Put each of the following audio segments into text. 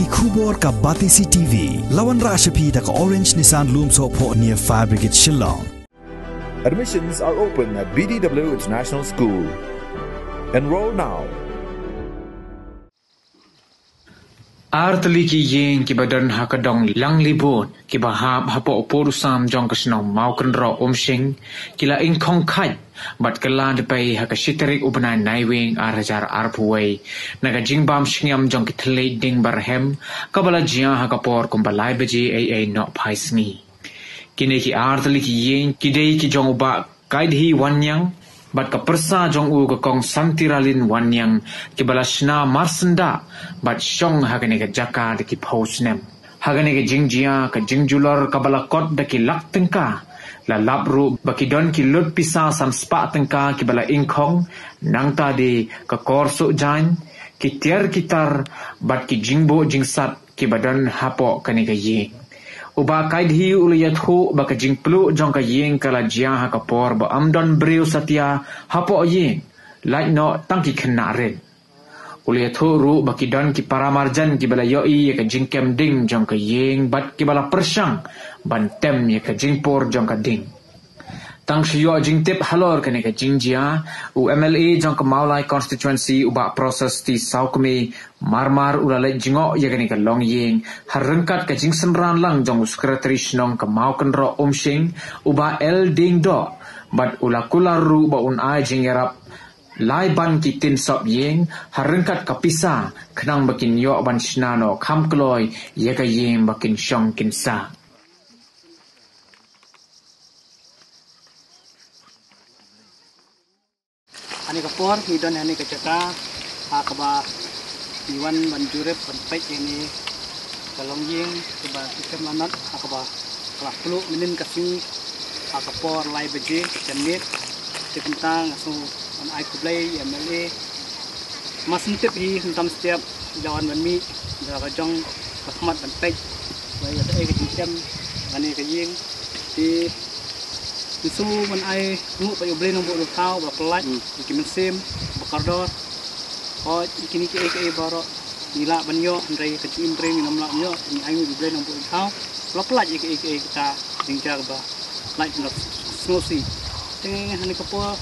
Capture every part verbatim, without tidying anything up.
Ki khubor ka Batesi T V. La wanrah sha phi da ka Orange Nissan Lumsohphoh near Fire Brigade Shillong. Admissions are open at B D W International School. Enroll now. Ar tylli ki ïing kiba don ha ka dong Langlibot kiba hap hapoh u pud u sam jong ka shnong Mawkynroh Umshing ki la ingkhong khait bad kylla da pei ha ka shi tarik u bnai Naiwieng ar hajar arphew wei na ka jingbam shngiam jong ki thylliej ding barhem kaba la jia ha ka por kumba lai baje eiei nohphai sngi. Kine ki ar tylli ki ïing ki dei ki jong u Bah Kaidhi Wanniang bad ka pyrsa jong u ka Kong Santiralin Wanniang kiba la shna marsyndah bad shong ha kane ka jaka da ki phew snem. Ha kane ka jingjia ka jingjulor kaba la kot da ki lak tyngka, la lap ruh ba ki don ki lut pisa san spah tyngka kiba la ingkhong, nangta de ka kor suh jaiñ, ki tiar ki tar bad ki jingbuh jingsat kiba don hapoh kane ka ïing. U Bah Kaidhi u la ïathuh ba ka jingpluh jong ka ïing ka la jia ha ka por ba ym don briew satia hapoh ïing, lait noh tang ki khynnah rit. U la ïathuh ruh ba ki don ki para marjan kiba la ïohi ïa ka jingkem ding jong ka ïing bad kiba la pyrshang ban tem ïa ka jingpur jong ka ding. Tang shu ïoh jingtip halor kane ka jingjia, u M L A jong ka Mawlai Constituency u Bah Proses T Sawkmie mar mar u la leit jngoh ïa kane ka longïing ha ryngkat ka jingsynran lang jong u Secretary Shnong ka Mawkynroh Umshing, u Bah L Diengdoh, bad u la kular ruh ba un ai jingïarap lai ban ki tin sop ïing ha ryngkat ka pisa khnang ba kin ïoh ban shna noh kham kloi ïa ka ïing ba kin shong kin sah. Hane ka por ngi don hane ka jaka ha kaba ngi wan ban jurip ban peit ïa kane ka longïing kaba ki khlem lanot ha kaba ka la pluh mynnin ka sngi ha ka por lai baje janmiet. Te kumta nga sngew ban ai khublei ïa M L A. Mar shu tip hi, khamtam step, da wan ban mih da ka jong ka khmat ban peit ba ïa kaei ka jingkem kane ka ïing. Te ngi sngew ban ai nguh ba ïa U Blei Nongbuh Nongthaw ba la pyllait ïa ki mynsiem ba kordor. Hooid, ïa kine kiei kiei baroh ngi lah ban ïoh, hynrei ka jingim briew ngim lah ban ïoh. Ngi ai nguh ïa U Blei Nongbuh Nongthaw ba la pyllait ïa kiei kiei kita jingjia ba lait ban sngewsih. Te hane ka por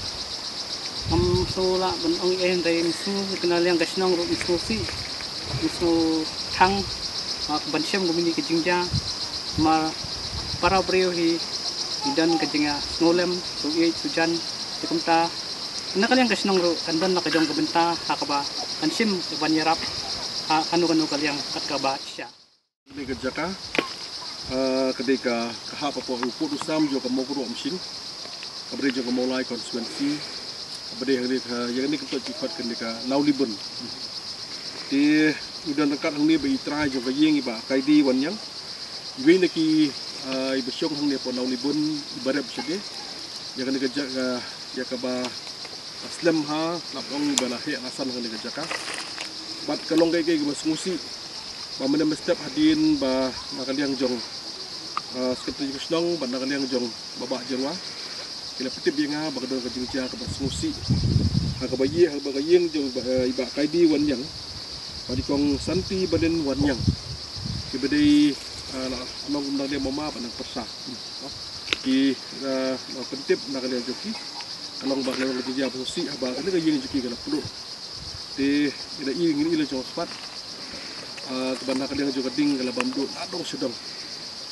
ngam sngew lah ban ong ei ei, hynrei ngi sngew, ka na liang ka shnong ruh ngi sngewsih, ngi sngew thang, ah, ban shem kumne ka jingjia. Namar para briew hi ngi don ka jingïasngewlem shu ïeit shu jan. Te kumta na ka liang ka shnong ruh kan don la ka jong ka bynta ha kaba kan shim ban ïarap ha kano kano ka liang kat kaba shisha. Kane ka jaka, ah, ka dei ka, ka hap hapoh u pud u sam jong ka Mawkynroh Umshing, kaba dei jong ka Mawlai Constituency, kaba dei hangne ka, ïa kane ka toit ki khot kane ka Lawlibun. Te u don ryngkat hangne bad i trai jong ka ïing i Bah Kaidi Wanniang. Iwei na ki, ah, iba shong hangne hapoh Lawlibun iba rep shade. Ïa kane ka jaka, ïa kaba slem ha, lap ong ba la heh la san ha kane ka jaka. Bad ka long kaei kaei kaba sngewsih ba mynne mynstep hadien ba na ka liang jong, ah, Secretary ka shnong bad na ka liang jong Bah Bah Jyrwa ki la pyntip ïa nga ba ka don ka jingjia kaba sngewsih ha kaba ïa, ha kaba ka ïing jong, eh, i Bah Kaidi Wanniang bad i Kong Santiralin Wanniang, kiba dei, ah, la long kum nongdie mama bad nongpyrsa. Ki, ah, la pyntip na ka liang jong ki, ka long ba ka long ka jingjia ba sngewsih haba kane ka ïing jong ki ka la pluh. Te ngi la i, ngi la i la jong spah, ah, kaba na ka liang jong ka ding ka la bam duh na dong sha dong.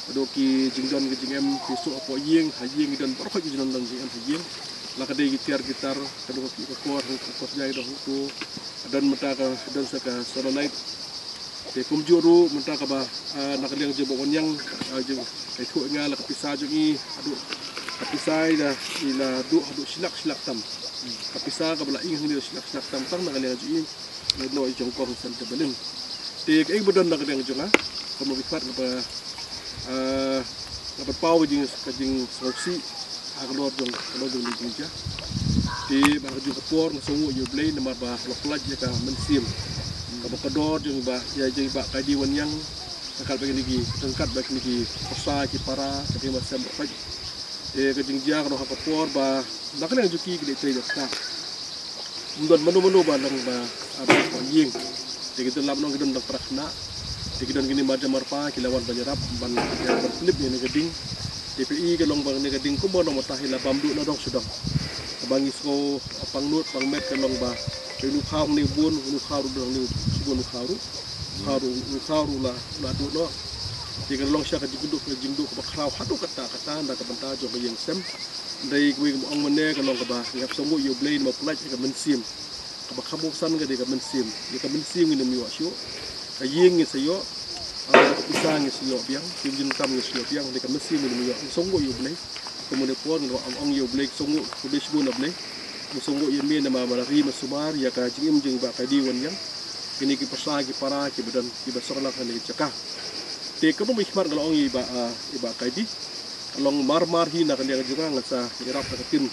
Haduh ki jingdon ki jingem ki suk hapoh ïing, ha ïing ki don baroh ki jingdon don jingem ha ïing. La ka dei ki tiar ki tar, ka don ki ka kor, ha ka kor sngi ki don hangto. Ka don mynta ka don sa ka solar light. Te kumjuh ruh mynta kaba, ah, na ka liang jong Bah Wanniang, ah, jong ka ïathuh ïa nga la ka pisa jong i, haduh ka pisa i la, i la duh haduh shi lak shi lak tam. Ka pisa kaba la ing hangne shi lak shi lak tam tang na ka liang jong i. Lano i jong Kong Santiralin. Te kaei ba don na ka liang jong nga, ka mut ki khmat kaba, ah, kaba paw ka jing, ka jingsngewsih ha ka lor jong, ka lor jong ka jingjia. Te ba ha ka juh ka por nga sngewnguh ïa U Blei namar ba la pyllait ïa ka mynsiem kaba kordor jong i Bah, ïa jong i Bah Kaidi Wanniang. Ryngkat bad kine ki, ryngkat bad kine ki pyrsa ki para, kine ki mynsiem ba peit. Te ka jingjia ka long ha ka por ba na ka liang jong ki ki dei trei da ka. Ym don mano mano ba long ba, ah, ba ha ïing. Te ki don lap nong ki don dang para khynnah. Te ki don kine marjan marpa ki la wan ban ïarap ban, ban slip ïa kane ka ding. Te phi i ka long ba kane ka ding kumba long mynta hi la bam duh nadong shadong. Kaba ngi sngew pangnud pangmet ka long ba phi i u khaw hangne bun, u khaw ruh hangne, shibun u khaw ruh, u khaw ruh, u khaw ruh la, la duh noh. Te ka long sha ka jingduh, ka jingduh kaba khraw haduh katta katta na ka bynta jong ka ïing sem. Dei kawei kaba ong mynne ka long kaba ngi hap sngewnguh ïa U Blei namar u pynlait ïa ka mynsiem. Kaba kham kongsan ka dei ka mynsiem. Ïa ka mynsiem ngin ym ïoh shuh. Ka ïing ngin sa ïoh. Ah, ka pisa ngin sa ïoh biang. Ïa ka jingdonkam ngin sa ïoh biang. Dei ka mynsiem ngin ym ïoh. Ngin sngewnguh ïa U Blei. Kumne por ngin ong ïa U Blei, sngewnguh, khublei shibun ïa U Blei. Ngin sngewnguh ïa me namar ba la ri ma sumar ïa ka jingim jong i Bah Kaidi Wanïang. Kine ki pyrsa ki para kiba don kiba song lang ha kane ka jaka. Te kumba i khmat nga la ong ïa i Bah, ah, i Bah Kaidi. Ka long mar mar hi na ka liang jong nga nga sa ïarap da ka tin.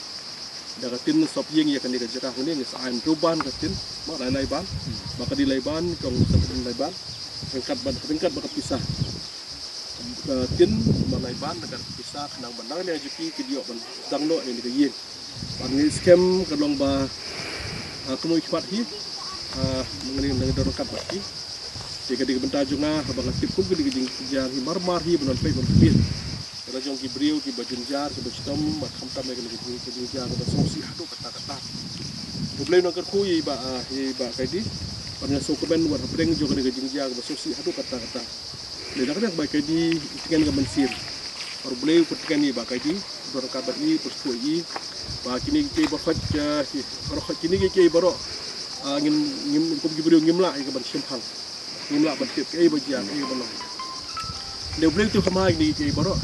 Da ka tin sop ïing ïa kane ka jaka hangne ngi sa ai hynriew ban ka tin. Mo lai lai ban. Ba ka dei lai ban, ka ong sa ka dei lai ban. Ryngkat ban, ryngkat bad ka pisa. Ka tin, mo lai ban, da ka pisa, khnang ba na ka liang jong ki, ki ïoh ban sdang noh ïa kane ka ïing. Bad ngi skhem ka long ba, ah, kumno i khmat hi, ah, ngi ngi don ryngkat bad ki. Te ka dei ka bynta jong nga, haba nga tip kum kine ki jingjynjar hi mar mar hi ban peit ban peit. Ka la jong ki briew kiba jynjar kiba shitom bad khamtam ïa kane ka jing, ka jingjia kaba sngewsih haduh katta katta. U Blei un nang kyrkhu ïa i Bah, ah, ïa i Bah Kaidi. Bad nga sngewkmen wat hapdeng jong kane ka jingjia kaba sngewsih haduh katta katta. Dei na kane ka Bah Kaidi i tngen ka mynsiem. Bad U Blei u pyntngen ïa i Bah Kaidi, u don ryngkat bad i, u pynsngewthuh ïa i. Ba kine kiei kiei baroh, eh, baroh kine kiei kiei baroh, ah, ngim, ngim, kum ki briew ngim lah ïa ka ban shemphang. Ngim lah ban tip kaei ba jia, kaei ba long. Dei U Blei u tip kham bha ïa kine kiei kiei baroh.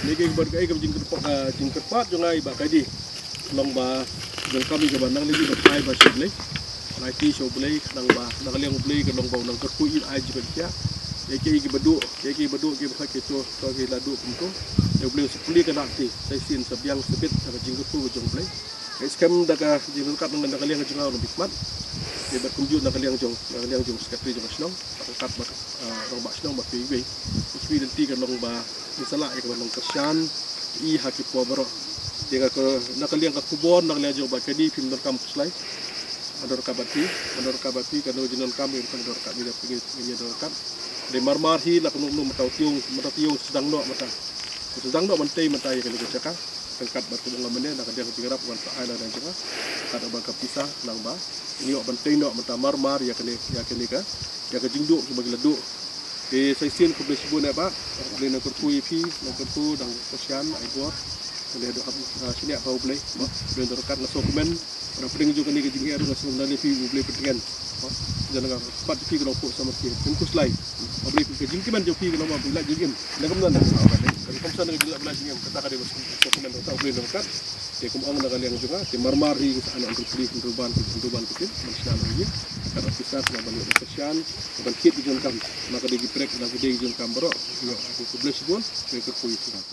Kine kiei kiei baroh, kaei kaba jingkyrpad, ah, jingkyrpad jong nga ïa i Bah Kaidi. Long ba jong kami kaba nang lei ban ai ba sha U Blei. Nang ai ti sha U Blei, khnang ba na ka liang U Blei ka long ba u nang kyrkhu ïa i, ai jingkyrkhu ïa kiei kiei kiba duh, kiei kiei kiba duh, kiba kham, kiei to, to kiei la duh kumto. Dei U Blei u sa plie ka lad ti, sa shisien sa biang sa bit da ka jingkyrkhu ka jong U Blei. Ngi skhem da ka jingryngkat na ka liang jong nga u nongmihkhmat. Te bad kumjuh na ka liang jong, na ka liang jong secretary jong ka shnong, ryngkat bad, ah, rangbah shnong bad kiwei kiwei. Kiwei lynti ka long ba ngin sa lah ïa ka ban long kyrshan ïa ha ki por baroh. Te ka, ka, na ka liang ka khubor, na ka liang jong Bah Kaidi phim donkam khuslai. Nga don ryngkat bad phi, nga don ryngkat bad phi, kano ka jingdonkam ïa ka don ryngkat, ïa ka don ryngkat. Dei mar mar hi la ka nong nong mynta u tieng, mynta u tieng sdang noh mynta. Sdang noh mynta mynta ïa kane ka jaka. Ryngkat bad kumba nga mynne na ka liang ka jingïarap ban sa ai na ka liang jong nga. Ryngkat bad ka pisa nang ba ngin ïoh ban tei noh mynta mar mar ïa kane, ïa kane ka, ïa ka jingduh kaba ngi la duh. Te sa shisien khublei shibun eh Bah. Khublei, nang kyrkhu ïa phi, nang kyrkhu, nang kyrshan, ai bor. Khublei, haduh hap, ah, shaniah ha U Blei. Bah, U Blei un don ryngkat, nga sngewkmen. Hapdeng jong kane ka jingeh ruh nga sngewkmen lei phi U Blei pyntngen. Bah, jan nga pat phi ka long phuh samrkhie. Phin khuslai. Ba U Blei, ka jingkmen jong phi ka long ba phi la jingim. Nang kumno nang. Ka jingkmen, ka jingim. Kata ka dei ba sngewkmen, U Blei un don ryngkat. Te kum ong na ka liang jong nga, te mar mar hi, sa ai hynriew ban, hynriew ban ka tin, ban shna na ïing, ka pisa, ka ban ïoh ban kyrshan, ka ban thied ki jingdonkam, na ka dei ki prek, na ka dei ki jingdonkam baroh, ïoh, khublei shibun, khublei shibun.